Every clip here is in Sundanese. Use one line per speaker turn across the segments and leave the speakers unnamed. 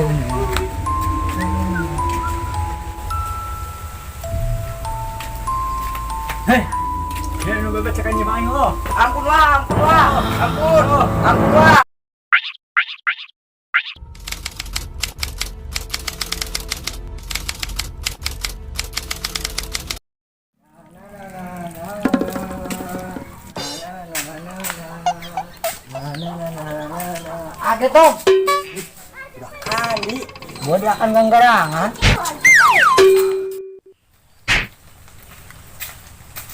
Hei, ya nu bebek cekan nyimak aing oh.
Ampun wah, ampun wah, ampun, ampun wah. Ada Tom. Udah kali. Gua dia akan ganggarangan.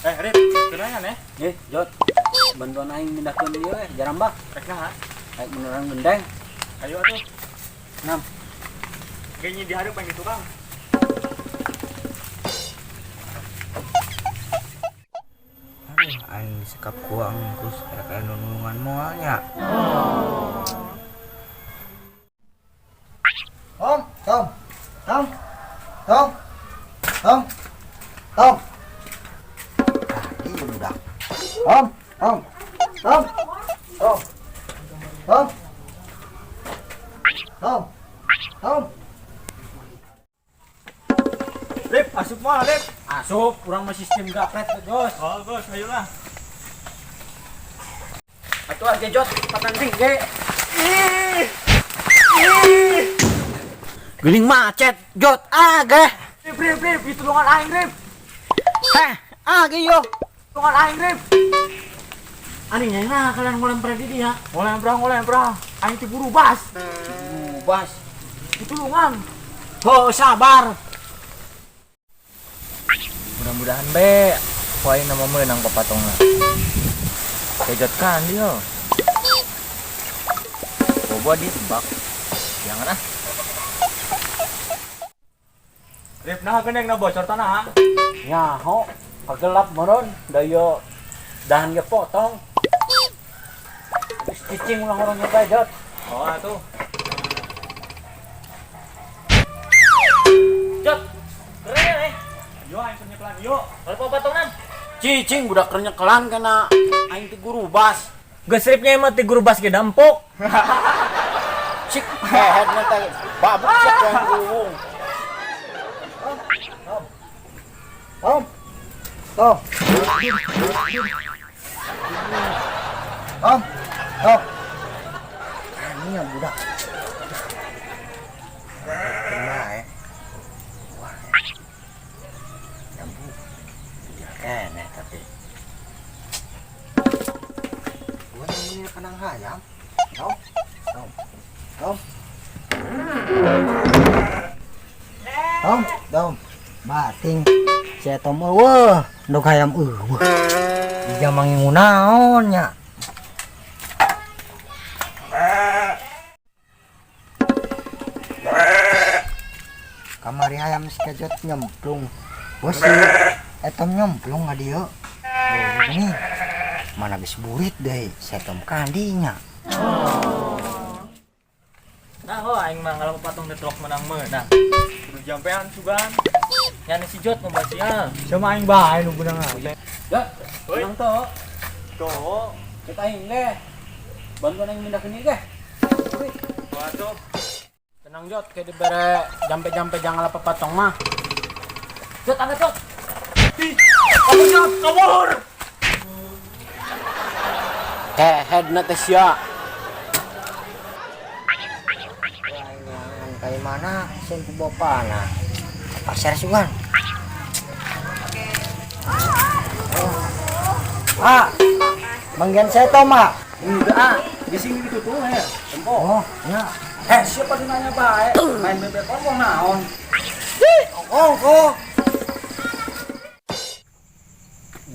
Eh, Rip, kenangan ya?
Eh, Jot. Bantuan aing mindahkeun ieu eh jarambak.
Rek naha?
Aing beneran gendeng.
Ayo atuh.
Nam.
Kayaknya dihareup aing di tukang.
Aduh, aing disekap ku angkus rek aya nulungan moal nya. Tom, Tom, Tom, Tom, Tom, Tom. Tadi budak. Tom, Tom, Tom, Tom, Tom, Tom, Tom.
Rip, asup moal, Rip.
Asup, urang mah sistem gapret Jos.
Oh, bos, ayolah.
Atuh aja Jot, patanding ge. Gening macet, Jot. Ah, ge.
Rip, Rip, Rip, ditulungan aing, Rip.
Heh, ah ge yo.
Tulungan aing, Rip.
Aneh nah kalian ngolempar di dia.
Ngolempra, ngolempra. Aing ti buru bas.
Bas.
Ditulungan.
Oh, sabar.
Mudah-mudahan be ku aing nama meunang papatongna. Kejot kan dia. Bobo di tebak. Jangan ah.
Rip, nah gendeng na bocor tanah.
Nyaho, pagelap moron, dayo dahan ge potong. Terus cicing ulang orang nyoba Jot.
Oh, atuh.
Jot, keren eh.
Yo, aing penyekelan yo.
Kalau papatongan. Cicing budak kerenyekelan kena aing ti guru bas.
Geus Ripnya emang ti guru bas ge dampok.
Cik head na teh babuk cek yang guung.
Tom, Tom, Tom, Tom. Ini yang budak. Kena ya. Wah. Jambu. Ya kene tapi. Gua nungguin kenang hayam. Tom, Tom, Tom. Tom, Tom. Bating. Si Tom eueuh, ndog hayam eueuh. Ija mangingu naon nya. Kamari hayam si Kejot nyemplung. Bos si Etom nyemplung ka dieu. Oh, ini mana geus burit deui si Etom kandinya.
Nah, ho aing mah ngalah papatong detrok menang-menang.
Kudu jampean sugan.
Nya si Jot ngomong sia.
Sama aing bae nu beunang teh.
Jot,
Oi.
tenang toh.
Tuh.
Kita aing ge. Bantuan aing mindahkeun ieu ge.
Wah, tuh.
Tenang Jot, kayak dibere jampe-jampe jangan papatong mah. Jot, angkat Jot.
Kabur, Jot, kabur.
Head na teh sia.
Kayak mana sen ku bapana. Pasar sugan. Ah, manggian saya Tom, ah.
Udah ah, di sini gitu tuh ya. Tempo.
Oh, ya.
Eh, siapa sih nanya bae? Main bebek ngomong naon?
Oh, oh.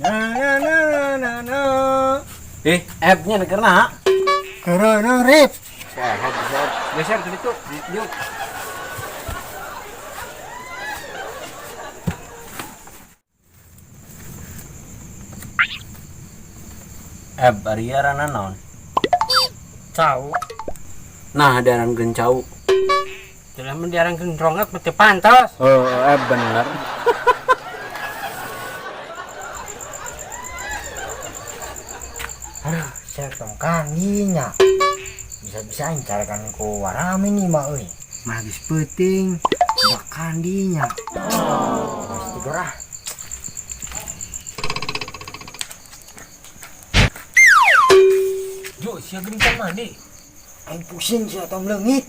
Na na na na na.
Eh, app-nya neker na.
Karena Rip.
Sehat, sehat. Geser ke ditu. Yuk. Ari arana naon?
Cau.
Nah, diarankeun cau.
Jelema diarankeun rongak mah teu pantas.
Oh, bener.
Aduh, saya tong kandinya. Bisa-bisa aing carikan ku warami nih mah euy. Mana geus peuting, budak kandinya. Geus tidur ah.
Ju, sia geuning can mandi.
Aing pusing sia tong leungit.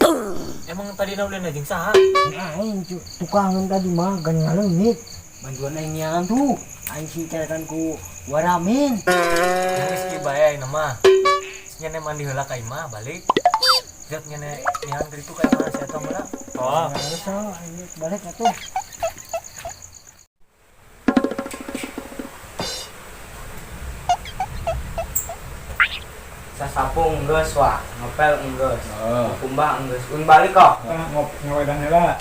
Emang tadi na ulin jeung saha?
Aing tukangan tadi mah gan ngaleungit. Bantuan aing nyangan tuh. Aing sing carekan ku waramin.
Geus kieu bae aing mah. Nyene mandi heula ka imah balik. Jat nyene nyangan ka ditu ka imah sia tong heula. Oh.
Geus aing balik atuh.
Sasapung geus wah, ngepel geus. Kumbah geus. Un balik kok.
Ngop ngawedan heula.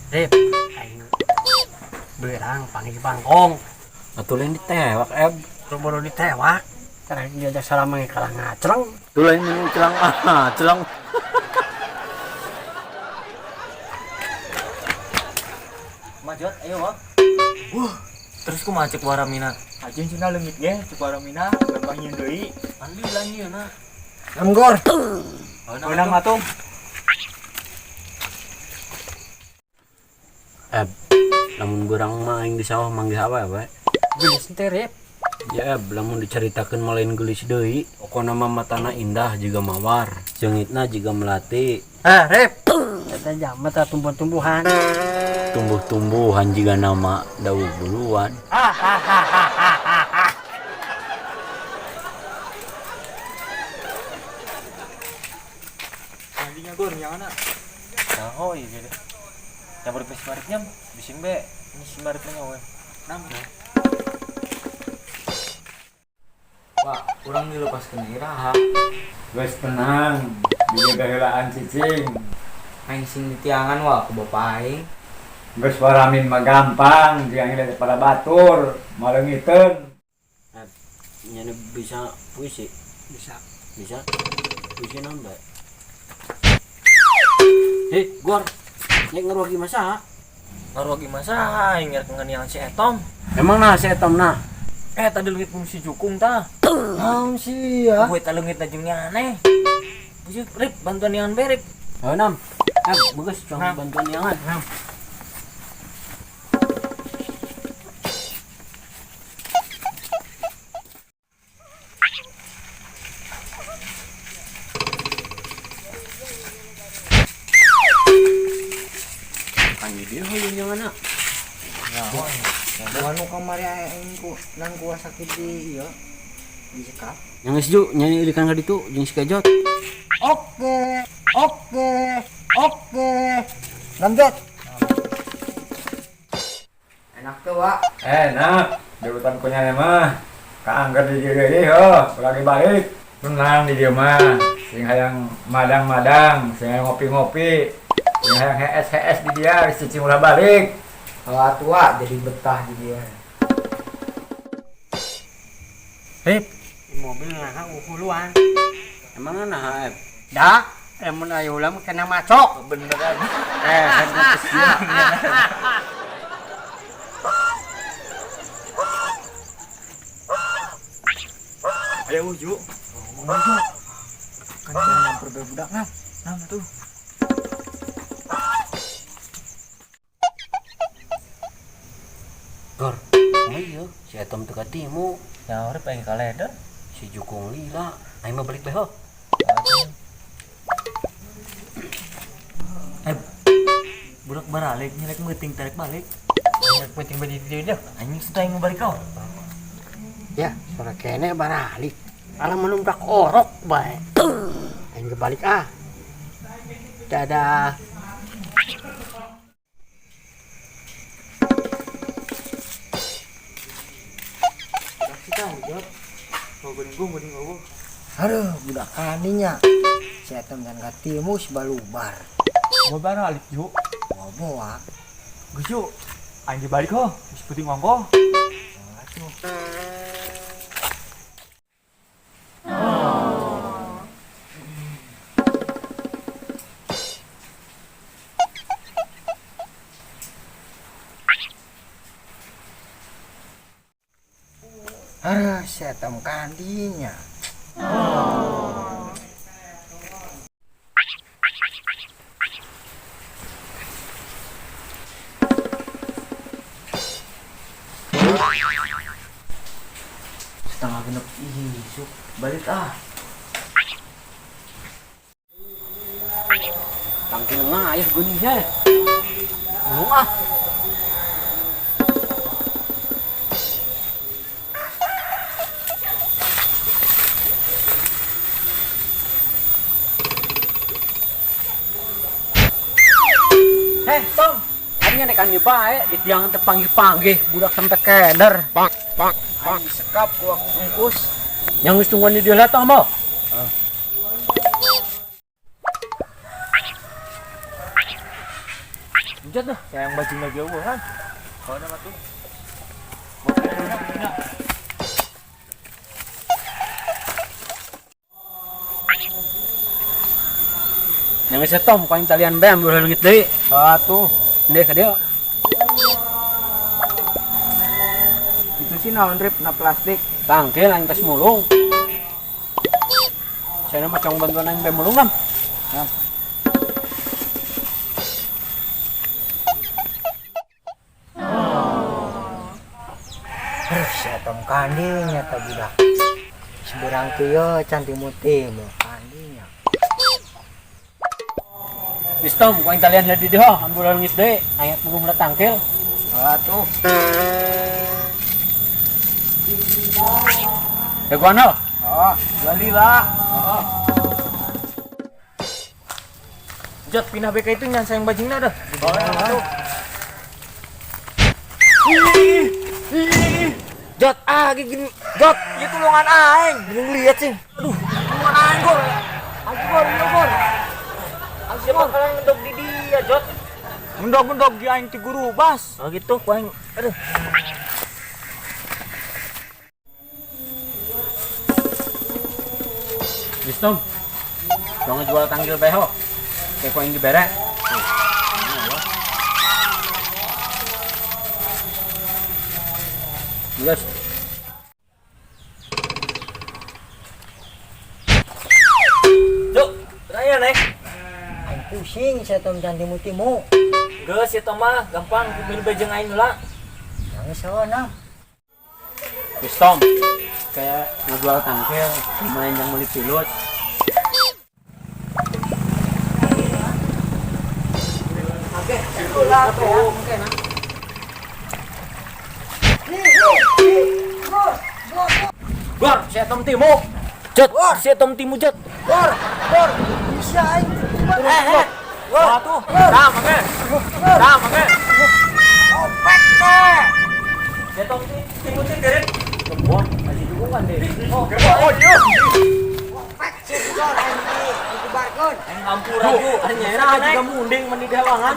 Rip, aing beurang panggil bangkong.
Atuh lain ditewak, Eb.
Boro-boro ditewak. Karena diajak salam ge kalah ngacleng.
Tuh lain celang ah, celang.
Majot, ayo wah. Wah, terus kumaha cek waramina?
Ajeng cenah leungit ge cek waramina gampang nyieun deui.
Andi lah nyieunna.
Amgor.
Beunang atuh.
Eb, lamun beurang mah aing di sawah manggih awewe. Geulis teh, Rip.
Ya, Eb, lamun dicaritakeun mah lain geulis deui. Pokona mah matana indah jiga mawar, seungitna jiga melati.
Ah, Rip. Eta jama tah tumbuh-tumbuhan.
Tumbuh-tumbuhan jiga nama dawu buluan.
Mandinya gor nyangan. Nah, oh iya gitu. Yang berpes mariknya bising be, ini si mariknya nyawa. Nam.
Wah, urang dilepaskeun iraha.
Geus tenang, dijaga heulaan cicing.
Aing sing ditiangan wah ku bapa aing.
Geus waramin mah gampang, jiang daripada batur, maleungiteun.
Nyane bisa puisi?
Bisa.
Bisa. Puisi naon bae? Hei, Gor. Nya ngaruah ge masaha?
Ngaruah ge masaha aing ngerek nganian si Etom.
Emang nah si Etom nah?
Tadi leungit pun si Jukung tah.
Naon sia?
Gue tak leungit jeung aneh. Puisi Rip, bantuan yang berip.
Ayo nam. Bagus, cuma bantuan yang an. Kan di dia hoyong yang anak.
Anu kamari aing ku nang gua sakit di ieu di sekap.
Yang geus ju nyanyi ilikan ka ditu jeung si Kejot.
Oke, oke, oke. Lanjut.
Enak tuh, Wak.
Enak, di hutan kunyane mah. Kaangger di dieu deui heuh, lagi balik. Tenang di dieu mah. Sing hayang madang-madang, sing hayang ngopi-ngopi, sing hayang hees-hees di dia, geus cicing ulah balik.
Kalau tua jadi betah di dia.
Rip, di mobil naha uhuluan.
Emang naha, Eb?
Da, emun aya ulah mah kena macok.
Bener aja.
Kan kesian.
Ayo uju.
Kan nyamper be budak nam.
Nam tuh.
Gor. Oh iya, si Etom teu katimu.
Ya urip aing kaleder.
Si Jukung lila, aing mah balik bae heuh.
Budak baralik nyelek meuting tarik balik.
Nyelek meuting balik di dieu.
Anjing sudah aing balik kau.
Ya, sore kene baralik. Alah menundak orok bae. Aing balik ah. Dadah.
Aduh, budak kaninya. Si Etom dan katimu si balubar.
Mau baralik ju.
Bawa.
Geus ju. Aing dibalik heuh, geus peuting ongkoh.
Aduh, si Etom kandinya.
5:30 isuk balik ah.
Tangkil nga ayah geuning he. Ulung ah. Tom, aing nek anu bae di tiang teh panggih-panggih budak sampe keder.
Pak, pak, pak.
Aing sekap ku bungkus. Yang geus tungguan di dieu lah tah mah.
Jat dah, sayang bajunya jauh kan. Kalau nama tuh.
Yang geus Tom, ku aing talian bae ambil leungit deui.
Atuh.
Ndeh ka dieu.
Itu sih naon rip na plastik.
Tangkil aing tes mulung. Saya mah cong bantuan aing bae mulung nam.
Terus kandinya ta budak. Seberang kieu can timu-timu kandinya.
Geus Tom, ku aing talian di dieu, ambil leungit deui, aing mulung tangkil.
Atuh.
Ya gua no.
Oh,
Gali lah. Jat pindah BK itu nyan sayang bajingna dah.
Oh,
Jot, ah gini. Jot, ieu tulungan aing. Gini lihat sih. Aduh, tulungan aing gor. Aing gor, ieu gor. Aing siapa kalian ngendog di dia, Jot? Ngendog-ngendog di aing ti guru bas. Oh gitu, ku aing. Aduh.
Geus Tom. Tong jual tanggil beho. Kayak ku aing dibere. Geus.
Jok, raya nih.
Aing pusing saya tom can timu-timu.
Geus eta mah gampang milu bejeng aing heula.
Yang sawana.
Geus Tom. Kayak ngejual tangkil, lumayan yang beli pilot. Gor, si Tom Timu. Jot, si Tom Timu Jot.
Gor, gor, bisa aing.
Wah tuh. Sama ke. Sama ke.
Opek teh.
Si Tom Timu teh geret.
Wah, masih dukungan deh.
Oh, oh, iya.
Opek sih gor aing di dikubarkeun.
Aing ngampura bu.
Ternyata juga munding meni dewangan.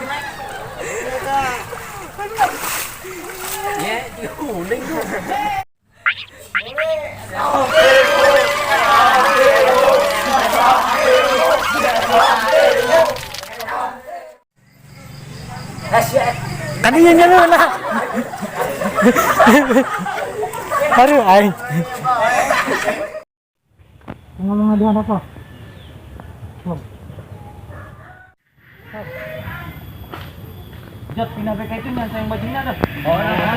Ya, juga munding tuh.
Kadinya nyeuna. Aduh aing.
Ngomong di apa?
Jot, pindah BK itu nyan sayang bajingna dah.
Oh, iya.